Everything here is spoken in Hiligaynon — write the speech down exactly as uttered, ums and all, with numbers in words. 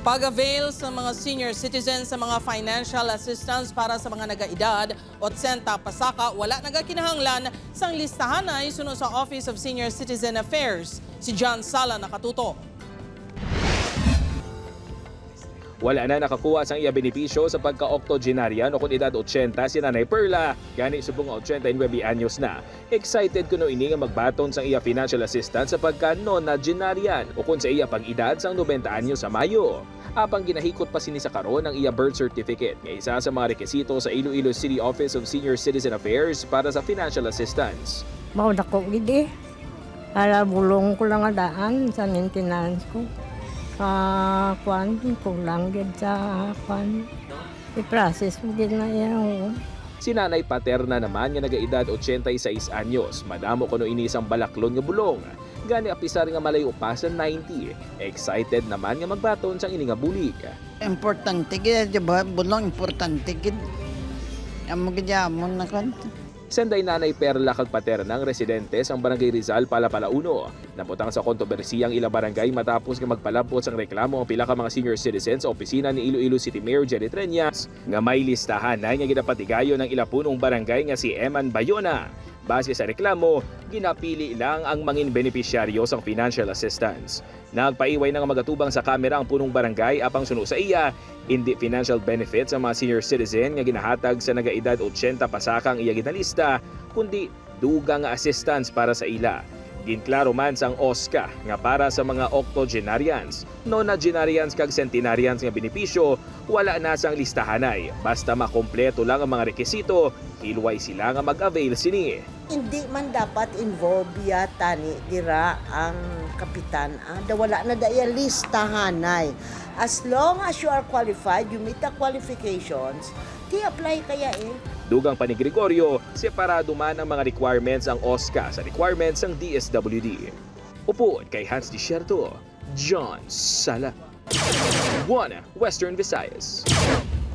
Pag-avail sa mga senior citizens sa mga financial assistance para sa mga nagaedad otsenta pasaka wala nagakinahanglan sang listahanay suno sa Office of Senior Citizen Affairs. Si John Sala nakatuto. Wala na nakakuha sang iya benepisyo sa pagka-octogenarian o kon edad otsenta si Nanay Perla, gani subong nga otsenta y nuebe anyos na. Excited kuno ini nga magbaton sang iya financial assistance sa pagka-nonagenarian o kon sa iya pag-edad sang nobenta anyos sa Mayo. Apang ginahikot pa sini sa karon ang iya birth certificate nga isa sa mga rekisito sa Iloilo City Office of Senior Citizen Affairs para sa financial assistance. Mao na ko gid eh. Para bulong ko lang nga daan sa maintenance ko. Sa kwan, kulang gid sa kwan. I-process mo gid na iya, oo. Si Nanay Paterna naman nga nagaedad otsenta y seis anyos, madamo kuno ini sang balaklon nga bulong. Gani apisar nga malayo pa sa ninety, excited naman nga magbaton sang ini nga bulig. Importante gid, di ba? Bulong importante gid. Amo gid amon na kan. Sanday Nanay Perla kag Paterna ang residente sang Barangay Rizal, Palapala uno. Nabutang sa kontrobersiya ang ila barangay matapos nga magpalab-ot sang reklamo ang pila ka mga senior citizens sa opisina ni Iloilo City Mayor Jerry Treñas nga may listahanay nga ginapatigayon ang ila punong barangay nga si Eman Bayona. Base sa reklamo, ginapili lang ang mangin benepisyaryo sang financial assistance. Nagpaiway na nga magatubang sa kamera ang punong barangay apang suno sa iya, indi financial benefit sa mga senior citizen nga ginahatag sa nagaedad otsenta pasaka ang iya ginalista, kundi dugang nga assistance para sa ila. Ginklaro man sang OSCA nga para sa mga octogenarians, nonagenarians kag centenarians nga benepisyo, wala na sang listahanay, basta makompleto lang ang mga rekisito, hilway sila nga mag-avail sini. Indi man dapat involve ya tani dira ang kapitan, ah, da wala na da iya listahanay. As long as you are qualified, you meet the qualifications, ti apply kaya eh. Dugang pa ni Gregorio, separado man ang mga requirements ang OSCA sa requirements sang DSWD. Upod kay Hans Desierto, John Sala. One Western Visayas.